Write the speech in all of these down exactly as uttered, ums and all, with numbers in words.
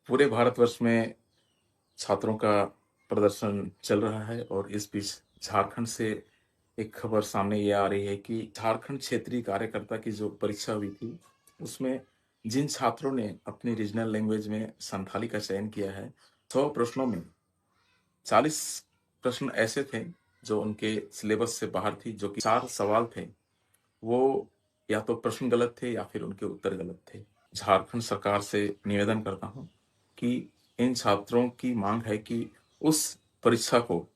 पूरे भारतवर्ष में छात्रों का प्रदर्शन चल रहा है और इस बीच झारखंड से एक खबर सामने ये आ रही है कि झारखंड क्षेत्रीय कार्यकर्ता की जो परीक्षा हुई थी, उसमें जिन छात्रों ने अपनी रीजनल लैंग्वेज में संथाली का चयन किया है, सौ प्रश्नों में चालीस प्रश्न ऐसे थे जो उनके सिलेबस से बाहर थी, जो कि चार सवाल थे, वो या तो प्रश्न गलत थे या फिर उनके उत्तर गलत थे। झारखंड सरकार से निवेदन करता हूँ कि इन छात्रों की मांग है कि उस परीक्षा को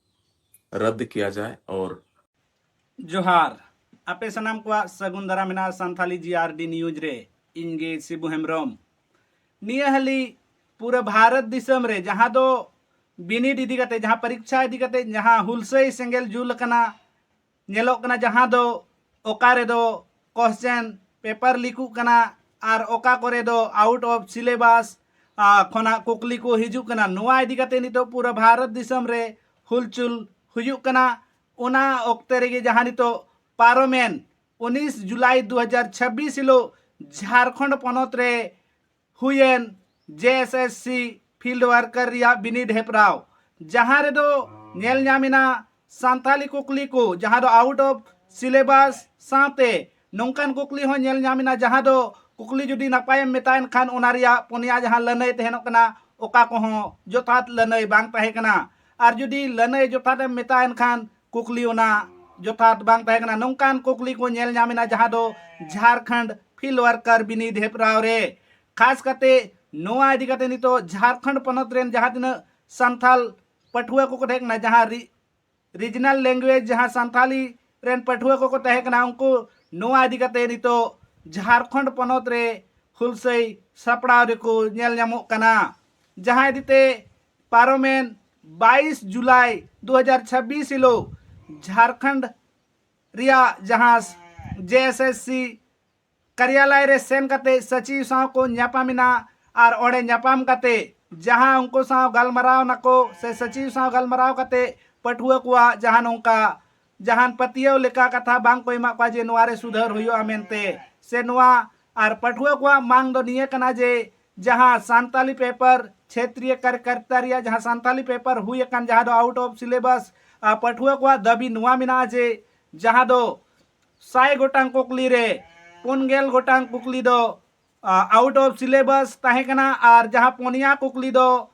रद्द किया जाए और ᱡᱚᱦᱟᱨ᱾ ᱟᱯᱮ ᱥᱟᱱᱟᱢ ᱠᱚᱣᱟᱜ ᱥᱟᱹᱜᱩᱱ ᱫᱟᱨᱟᱢ ᱢᱮᱱᱟᱜᱼᱟ ᱥᱟᱱᱛᱷᱟᱞᱤ ᱡᱤ ᱟᱨ ᱰᱤ ᱱᱤᱭᱩᱡᱽ ᱨᱮ᱾ ᱤᱧ ᱜᱮ ᱥᱤᱵᱩ ᱦᱮᱢᱵᱨᱚᱢ᱾ ᱱᱤᱭᱟᱹ ᱦᱟᱹᱞᱤ ᱯᱩᱨᱟᱹ ᱵᱷᱟᱨᱚᱛ ᱫᱤᱥᱚᱢ ᱨᱮ ᱡᱟᱦᱟᱸ ᱫᱚ ᱵᱤᱱᱤᱰ ᱤᱫᱤ ᱠᱟᱛᱮ, ᱡᱟᱦᱟᱸ ᱯᱚᱨᱤᱠᱪᱷᱟ ᱤᱫᱤ ᱠᱟᱛᱮ, ᱡᱟᱦᱟᱸ ᱦᱩᱞᱥᱟᱹᱭ ᱥᱮᱸᱜᱮᱞ ᱡᱩᱞ ᱟᱠᱟᱱᱟ, ᱧᱮᱞᱚᱜ ᱠᱟᱱᱟ ᱡᱟᱦᱟᱸ ᱫᱚ ᱚᱠᱟ ᱨᱮᱫᱚ ᱠᱚᱥᱪᱮᱱ ᱯᱮᱯᱟᱨ ᱞᱤᱠᱚᱜ ᱠᱟᱱᱟ ᱟᱨ ᱚᱠᱟ ᱠᱚᱨᱮ ᱫᱚ ᱟᱣᱩᱴ ᱚᱯᱷ ᱥᱤᱞᱮᱵᱟᱥ ᱠᱷᱚᱱᱟᱜ ᱠᱩᱠᱞᱤ ᱠᱚ ᱦᱤᱡᱩᱜ ᱠᱟᱱᱟ᱾ ᱱᱚᱣᱟ ᱤᱫᱤ ᱠᱟᱛᱮ ᱱᱤᱛᱚᱜ ᱯᱩᱨᱟᱹ ᱵᱷᱟᱨᱚᱛ ᱫᱤᱥᱚᱢ ᱨᱮ ᱦᱩᱞᱪᱩᱞ ᱦᱩᱭᱩᱜ ᱠᱟᱱᱟ᱾ ᱚᱱᱟ ᱚᱠᱛᱮ ᱨᱮᱜᱮ ᱡᱟᱦᱟᱸ ᱱᱤᱛᱚᱜ ᱯᱟᱨᱚᱢᱮᱱ ᱩᱱᱤᱥ ᱡᱩᱞᱟᱭ ᱫᱩ ᱦᱟᱡᱟᱨ ᱪᱷᱟᱵᱵᱤᱥ ᱦᱤᱞᱳᱜ ᱡᱷᱟᱲᱠᱷᱚᱸᱰ ᱯᱚᱱᱚᱛ ᱨᱮ ᱦᱩᱭᱮᱱ ᱡᱮ S S C field worker ᱨᱮᱭᱟᱜ ᱵᱤᱱᱤᱰ ᱦᱮᱯᱨᱟᱣ, ᱡᱟᱦᱟᱸ ᱨᱮᱫᱚ ᱧᱮᱞ ᱧᱟᱢ ᱮᱱᱟ ᱥᱟᱱᱛᱟᱞᱤ ᱠᱩᱠᱞᱤ ᱠᱚ, ᱡᱟᱦᱟᱸ ᱫᱚ ᱟᱣᱩᱴ ᱚᱯᱷ ᱥᱤᱞᱮᱵᱟᱥ ᱥᱟᱶᱛᱮ ᱱᱚᱝᱠᱟᱱ ᱠᱩᱠᱞᱤ ᱦᱚᱸ ᱧᱮᱞ ᱧᱟᱢ ᱮᱱᱟ, ᱡᱟᱦᱟᱸ ᱫᱚ ᱠᱩᱠᱞᱤ ᱡᱩᱫᱤ ᱱᱟᱯᱟᱭᱮᱢ ᱢᱮᱛᱟᱭᱮᱱ ᱠᱷᱟᱱ ᱚᱱᱟ ᱨᱮᱭᱟᱜ ᱯᱩᱱᱭᱟ ᱡᱟᱦᱟᱸ ᱞᱟᱹᱱᱟᱹᱭ ᱛᱟᱦᱮᱱᱚᱜ ᱠᱟᱱᱟ, ᱚᱠᱟ ᱠᱚᱦᱚᱸ ᱡᱚᱛᱷᱟᱛ ᱞᱟᱹᱱᱟᱹᱭ ᱵᱟᱝ ᱛᱟᱦᱮᱸ ᱠᱟᱱᱟ᱾ ᱟᱨ ᱡᱩᱫᱤ ᱞᱟᱹᱱᱟᱹᱭ ᱡᱚᱛᱷᱟᱛ ᱮᱢ ᱢᱮᱛᱟᱭᱮᱱ ᱠᱷᱟᱱ ᱠᱩᱠᱞᱤ ᱚᱱᱟ ᱡᱚᱛᱷᱟᱛ ᱵᱟᱝ ᱛᱟᱦᱮᱸ ᱠᱟᱱᱟ᱾ ᱱᱚᱝᱠᱟᱱ ᱠᱩᱠᱞᱤ ᱠᱚ ᱧᱮᱞ ᱧᱟᱢ ᱮᱱᱟ, ᱡᱟᱦᱟᱸ ᱫᱚ ᱡᱷᱟᱲᱠᱷᱚᱸᱰ ᱯᱷᱤᱞᱰ ᱣᱟᱨᱠᱟᱨ ᱵᱤᱱᱤᱰ ᱦᱮᱯᱨᱟᱣ ᱨᱮ᱾ ᱠᱷᱟᱥ ᱠᱟᱛᱮ ᱱᱚᱣᱟ ᱤᱫᱤ ᱠᱟᱛᱮ ᱱᱤᱛᱚᱜ ᱡᱷᱟᱲᱠᱷᱚᱸᱰ ᱯᱚᱱᱚᱛ ᱨᱮᱱ ᱡᱟᱦᱟᱸ ᱛᱤᱱᱟᱹᱜ ᱥᱟᱱᱛᱟᱞ ᱯᱟᱹᱴᱷᱩᱣᱟᱹ ᱠᱚᱠᱚ ᱛᱟᱦᱮᱸ ᱠᱟᱱᱟ, ᱡᱟᱦᱟᱸ ᱨᱤ-, ᱨᱤᱡᱱᱟᱞ ᱞᱮᱝᱜᱩᱭᱮᱡᱽ, ᱡᱟᱦᱟᱸ ᱥᱟᱱᱛᱟᱞᱤ ᱨᱮᱱ ᱯᱟᱹᱴᱷᱩᱣᱟᱹ ᱠᱚᱠᱚ ᱛᱟᱦᱮᱸ ᱠᱟᱱᱟ, ᱩᱱᱠᱩ ᱱᱚᱣᱟ ᱤᱫᱤ ᱠᱟᱛᱮ ᱱᱤᱛᱚᱜ ᱡᱷᱟᱲᱠᱷᱚᱸᱰ ᱯᱚᱱᱚᱛ ᱨᱮ ᱦᱩᱞᱥᱟᱹᱭ ᱥᱟᱯᱲᱟᱣ ᱨᱮᱠᱚ ᱧᱮᱞ ᱧᱟᱢᱚᱜ ᱠᱟᱱᱟ᱾ ᱡᱟᱦᱟᱸ ᱤᱫᱤ ᱛᱮ ᱯᱟᱨᱚᱢᱮᱱ ᱵᱟᱭᱤᱥ ᱡᱩᱞᱟᱭ ᱫᱩ ᱦᱟᱡᱟᱨ ᱪᱷᱟᱵᱵᱤᱥ ᱦᱤᱞᱳᱜ ᱡᱷᱟᱲᱠᱷᱚᱸᱰ ᱨᱮᱭᱟᱜ ᱡᱟᱦᱟᱸ ᱡᱮ ᱮᱥ ᱮᱥ ᱥᱤ ᱠᱟᱨᱭᱟᱞᱚᱭ ᱨᱮ ᱥᱮᱱ ᱠᱟᱛᱮ ᱥᱟᱪᱤᱣ ᱥᱟᱶ ᱠᱚ ᱧᱟᱯᱟᱢ ᱮᱱᱟ᱾ ᱟᱨ ᱚᱸᱰᱮ ᱧᱟᱯᱟᱢ ᱠᱟᱛᱮ ᱡᱟᱦᱟᱸ ᱩᱱᱠᱩ ᱥᱟᱶ ᱜᱟᱞᱢᱟᱨᱟᱣ ᱱᱟᱠᱚ ᱥᱮ ᱥᱟᱪᱤᱣ ᱥᱟᱶ ᱜᱟᱞᱢᱟᱨᱟᱣ ᱠᱟᱛᱮ ᱯᱟᱹᱴᱷᱩᱣᱟᱹ ᱠᱚᱣᱟᱜ ᱡᱟᱦᱟᱸ ᱱᱚᱝᱠᱟ ᱡᱟᱦᱟᱱ ᱯᱟᱹᱛᱭᱟᱹᱣ ᱞᱮᱠᱟ ᱠᱟᱛᱷᱟ ᱵᱟᱝ ᱠᱚ ᱮᱢᱟᱜ ᱠᱚᱣᱟ ᱡᱮ ᱱᱚᱣᱟ ᱨᱮ ᱥᱩᱫᱷᱟᱹᱨ ᱦᱩᱭᱩᱜᱼᱟ ᱢᱮᱱᱛᱮ, ᱥᱮ ᱱᱚᱣᱟ, ᱟᱨ ᱯᱟᱹᱴᱷᱩᱣᱟᱹ ᱠᱚᱣᱟᱜ ᱢᱟᱝ ᱫᱚ ᱱᱤᱭᱟᱹ ᱠᱟᱱᱟ ᱡᱮ ᱡᱟᱦᱟᱸ ᱥᱟᱱᱛᱟᱞᱤ ᱯᱮᱯᱟᱨ ᱪᱷᱮᱛᱨᱤᱭᱚ ᱠᱟᱨᱭᱚᱠᱟᱨᱛᱟ ᱨᱮᱭᱟᱜ ᱡᱟᱦᱟᱸ ᱥᱟᱱᱛᱟᱞᱤ ᱯᱮᱯᱟᱨ ᱦᱩᱭ ᱟᱠᱟᱱ, ᱡᱟᱦᱟᱸ ᱫᱚ ᱟᱣᱩᱴ ᱚᱯᱷ ᱥᱤᱞᱮᱵᱟᱥ, ᱯᱟᱹᱴᱷᱩᱣᱟᱹ ᱠᱚᱣᱟᱜ ᱫᱟᱹᱵᱤ ᱱᱚᱣᱟ ᱢᱮᱱᱟᱜᱼᱟ ᱡᱮ ᱡᱟᱦᱟᱸ ᱫᱚ ᱥᱟᱭ ᱜᱚᱴᱟᱝ ᱠᱩᱠᱞᱤ ᱨᱮ ᱯᱩᱱ ᱜᱮᱞ ᱜᱚᱴᱟᱝ ᱠᱩᱠᱞᱤ ᱫᱚ ᱟᱣᱩᱴ ᱚᱯᱷ ᱥᱤᱞᱮᱵᱟᱥ ᱛᱟᱦᱮᱸ ᱠᱟᱱᱟ, ᱟᱨ ᱡᱟᱦᱟᱸ ᱯᱩᱱᱭᱟ ᱠᱩᱠᱞᱤ ᱫᱚ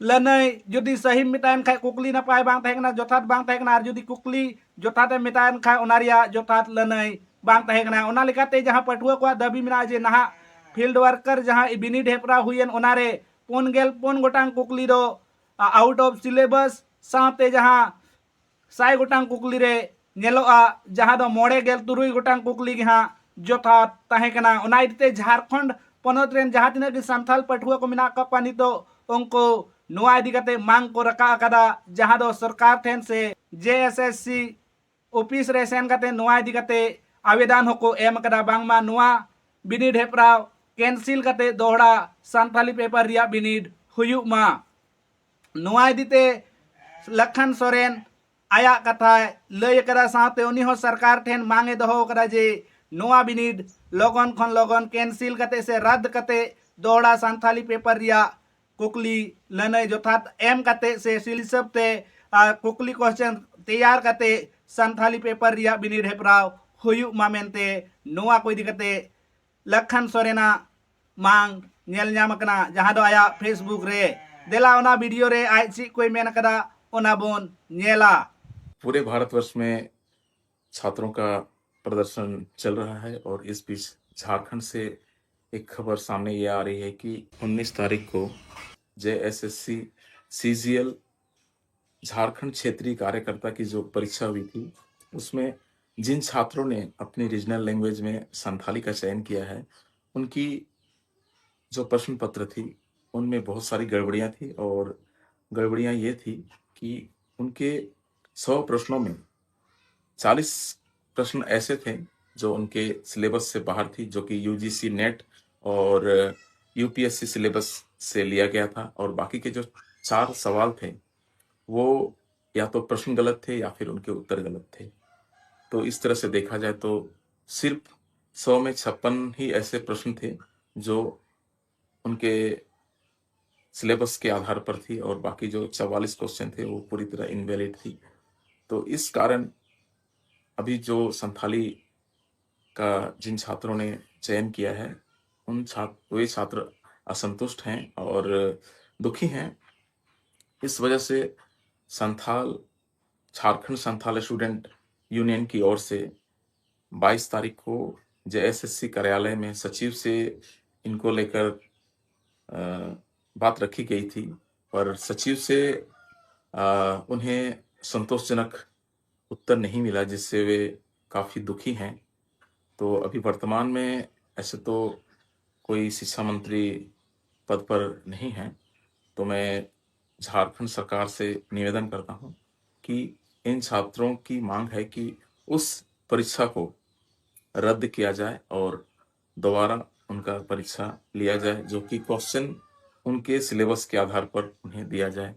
ᱞᱟᱹᱱᱟᱹᱭ ᱡᱩᱫᱤ ᱥᱟᱹᱦᱤᱢ ᱢᱮᱛᱟᱭᱮᱱ ᱠᱷᱟᱡ ᱠᱩᱠᱞᱤ ᱱᱟᱯᱟᱭ ᱵᱟᱝ ᱛᱟᱦᱮᱸ ᱠᱟᱱᱟ, ᱡᱚᱛᱷᱟᱛ ᱵᱟᱝ ᱛᱟᱦᱮᱸ ᱠᱟᱱᱟ, ᱟᱨ ᱡᱩᱫᱤ ᱠᱩᱠᱞᱤ ᱡᱚᱛᱷᱟᱛ ᱮᱢ ᱢᱮᱛᱟᱭᱮᱱ ᱠᱷᱟᱡ ᱚᱱᱟ ᱨᱮᱭᱟᱜ ᱡᱚᱛᱷᱟᱛ ᱞᱟᱹᱱᱟᱹᱭ ᱵᱟᱝ ᱛᱟᱦᱮᱸ ᱠᱟᱱᱟ᱾ ᱚᱱᱟ ᱞᱮᱠᱟᱛᱮ ᱡᱟᱦᱟᱸ ᱯᱟᱹᱴᱷᱩᱣᱟᱹ ᱠᱚᱣᱟᱜ ᱫᱟᱹᱵᱤ ᱢᱮᱱᱟᱜᱼᱟ ᱡᱮ ᱱᱟᱦᱟᱜ ᱯᱷᱤᱞᱰ ᱣᱟᱨᱠᱟᱨ ᱡᱟᱦᱟᱸ ᱵᱤᱱᱤᱰ ᱦᱮᱯᱨᱟᱣ ᱦᱩᱭᱮᱱ, ᱚᱱᱟᱨᱮ ᱯᱩᱱ ᱜᱮᱞ ᱯᱩᱱ ᱜᱚᱴᱟᱝ ᱠᱩᱠᱞᱤ ᱫᱚ ᱟᱣᱩᱴ ᱚᱯᱷ ᱥᱤᱞᱮᱵᱟᱥ ᱥᱟᱶᱛᱮ ᱡᱟᱦᱟᱸ ᱥᱟᱭ ᱜᱚᱴᱟᱝ ᱠᱩᱠᱞᱤ ᱨᱮ ᱧᱮᱞᱚᱜᱼᱟ, ᱡᱟᱦᱟᱸ ᱫᱚ ᱢᱚᱬᱮ ᱜᱮᱞ ᱛᱩᱨᱩᱭ ᱜᱚᱴᱟᱝ ᱠᱩᱠᱞᱤ ᱜᱮ ᱦᱟᱸᱜ ᱡᱚᱛᱷᱟᱛ ᱛᱟᱦᱮᱸ ᱠᱟᱱᱟ᱾ ᱚᱱᱟ ᱤᱫᱤ ᱛᱮ ᱡᱷᱟᱲᱠᱷᱚᱸᱰ ᱯᱚᱱᱚᱛ ᱨᱮᱱ ᱡᱟᱦᱟᱸ ᱛᱤᱱᱟᱹᱜ ᱜᱮ ᱥᱟᱱᱛᱟᱲ ᱯᱟᱹᱴᱷᱩᱣᱟᱹ ᱠᱚ ᱢᱮᱱᱟᱜ ᱟᱠᱟᱫ ᱠᱚᱣᱟ, ᱱᱤᱛᱚᱜ ᱩᱱᱠᱩ ᱱᱚᱣᱟ ᱤᱫᱤ ᱠᱟᱛᱮ ᱢᱟᱝ ᱠᱚ ᱨᱟᱠᱟᱵ ᱟᱠᱟᱫᱟ, ᱡᱟᱦᱟᱸ ᱫᱚ ᱥᱚᱨᱠᱟᱨ ᱴᱷᱮᱱ ᱥᱮ ᱡᱮ ᱮᱥ ᱮᱥ ᱥᱤ ᱚᱯᱷᱤᱥ ᱨᱮ ᱥᱮᱱ ᱠᱟᱛᱮ ᱱᱚᱣᱟ ᱤᱫᱤ ᱠᱟᱛᱮ ᱟᱵᱮᱫᱟᱱ ᱦᱚᱸᱠᱚ ᱮᱢ ᱟᱠᱟᱫᱟ, ᱵᱟᱝᱢᱟ ᱱᱚᱣᱟ ᱵᱤᱱᱤᱰ ᱦᱮᱯᱨᱟᱣ ᱠᱮᱱᱥᱤᱞ ᱠᱟᱛᱮ ᱫᱚᱦᱲᱟ ᱥᱟᱱᱛᱟᱞᱤ ᱯᱮᱯᱟᱨ ᱨᱮᱭᱟᱜ ᱵᱤᱱᱤᱰ ᱦᱩᱭᱩᱜ ᱢᱟ᱾ ᱱᱚᱣᱟ ᱤᱫᱤ ᱛᱮ ᱞᱟᱠᱷᱟᱱ ᱥᱚᱨᱮᱱ ᱟᱭᱟᱜ ᱠᱟᱛᱷᱟᱭ ᱞᱟᱹᱭ ᱟᱠᱟᱫᱟ, ᱥᱟᱶᱛᱮ ᱩᱱᱤ ᱦᱚᱸ ᱥᱚᱨᱠᱟᱨ ᱴᱷᱮᱱ ᱢᱟᱝ ᱮ ᱫᱚᱦᱚ ᱟᱠᱟᱫᱟ ᱡᱮ ᱱᱚᱣᱟ ᱵᱤᱱᱤᱰ ᱞᱚᱜᱚᱱ ᱠᱷᱚᱱ ᱞᱚᱜᱚᱱ ᱠᱮᱱᱥᱤᱞ ᱠᱟᱛᱮ ᱥᱮ ᱨᱟᱫ ᱠᱟᱛᱮ ᱫᱚᱦᱲᱟ ᱥᱟᱱᱛᱟᱞᱤ ᱯᱮᱯᱟᱨ ᱨᱮᱭᱟᱜ ᱠᱩᱠᱞᱤ ᱞᱟᱹᱱᱟᱹᱭ ᱡᱚᱛᱷᱟᱛ ᱮᱢ ᱠᱟᱛᱮ ᱥᱮ ᱥᱤᱞ ᱦᱤᱥᱟᱹᱵ ᱛᱮ, ᱟᱨ, ᱠᱩᱠᱞᱤ ᱠᱚᱥᱪᱮᱱ ᱛᱮᱭᱟᱨ ᱠᱟᱛᱮ ᱥᱟᱱᱛᱟᱞᱤ ᱯᱮᱯᱟᱨ ᱨᱮᱭᱟᱜ ᱵᱤᱱᱤᱰ ᱦᱮᱯᱨᱟᱣ ᱦᱩᱭᱩᱜ ᱢᱟ ᱢᱮᱱᱛᱮ ᱱᱚᱣᱟ ᱠᱚ ᱤᱫᱤ ᱠᱟᱛᱮ ᱞᱟᱠᱷᱟᱱ ᱥᱚᱨᱮᱱᱟᱜ ᱢᱟᱝ ᱧᱮᱞ ᱧᱟᱢ ᱟᱠᱟᱱᱟ, ᱡᱟᱦᱟᱸ ᱫᱚ ᱟᱭᱟᱜ ᱯᱷᱮᱥᱵᱩᱠ ᱨᱮ᱾ ᱫᱮᱞᱟ ᱚᱱᱟ ᱵᱷᱤᱰᱤᱭᱳ ᱨᱮ ᱟᱡ ᱪᱮᱫ ᱠᱚᱭ ᱢᱮᱱ ᱟᱠᱟᱫᱟ, ᱚᱱᱟ ᱵᱚᱱ ᱧᱮᱞᱟ᱾ पूरे भारतवर्ष में छात्रों का प्रदर्शन चल रहा है और इस बीच झारखंड से एक खबर सामने ये आ रही है कि उन्नीस तारीख को जेएसएससी सीजीएल झारखंड क्षेत्रीय कार्यकर्ता की जो परीक्षा हुई थी, उसमें जिन छात्रों ने अपनी रीजनल लैंग्वेज में संथाली का चयन किया है, उनकी जो प्रश्न पत्र थी, उनमें बहुत सारी गड़बड़ियां थी और गड़बड़ियां ये थी कि उनके सौ प्रश्नों में चालीस प्रश्न ऐसे थे जो उनके सिलेबस से बाहर थी, जो कि यूजीसी नेट और यूपीएससी सिलेबस से लिया गया था, और बाकी के जो चार सवाल थे वो या तो प्रश्न गलत थे या फिर उनके उत्तर गलत थे। तो इस तरह से देखा जाए तो सिर्फ सौ में छप्पन ही ऐसे प्रश्न थे जो उनके सिलेबस के आधार पर थी और बाकी जो चवालीस क्वेश्चन थे वो पूरी तरह इनवैलिड थी। तो इस कारण अभी जो संथाली का जिन छात्रों ने चयन किया है, उन छात्र वे छात्र असंतुष्ट हैं और दुखी हैं। इस वजह से संथाल झारखंड संथाल स्टूडेंट यूनियन की ओर से बाईस तारीख को जेएसएससी कार्यालय में सचिव से इनको लेकर अ, बात रखी गई थी, पर सचिव से अ, उन्हें संतोषजनक उत्तर नहीं मिला, जिससे वे काफ़ी दुखी हैं। तो अभी वर्तमान में ऐसे तो कोई शिक्षा मंत्री पद पर नहीं है, तो मैं झारखंड सरकार से निवेदन करता हूँ कि इन छात्रों की मांग है कि उस परीक्षा को रद्द किया जाए और दोबारा उनका परीक्षा लिया जाए, जो कि क्वेश्चन उनके सिलेबस के आधार पर उन्हें दिया जाए।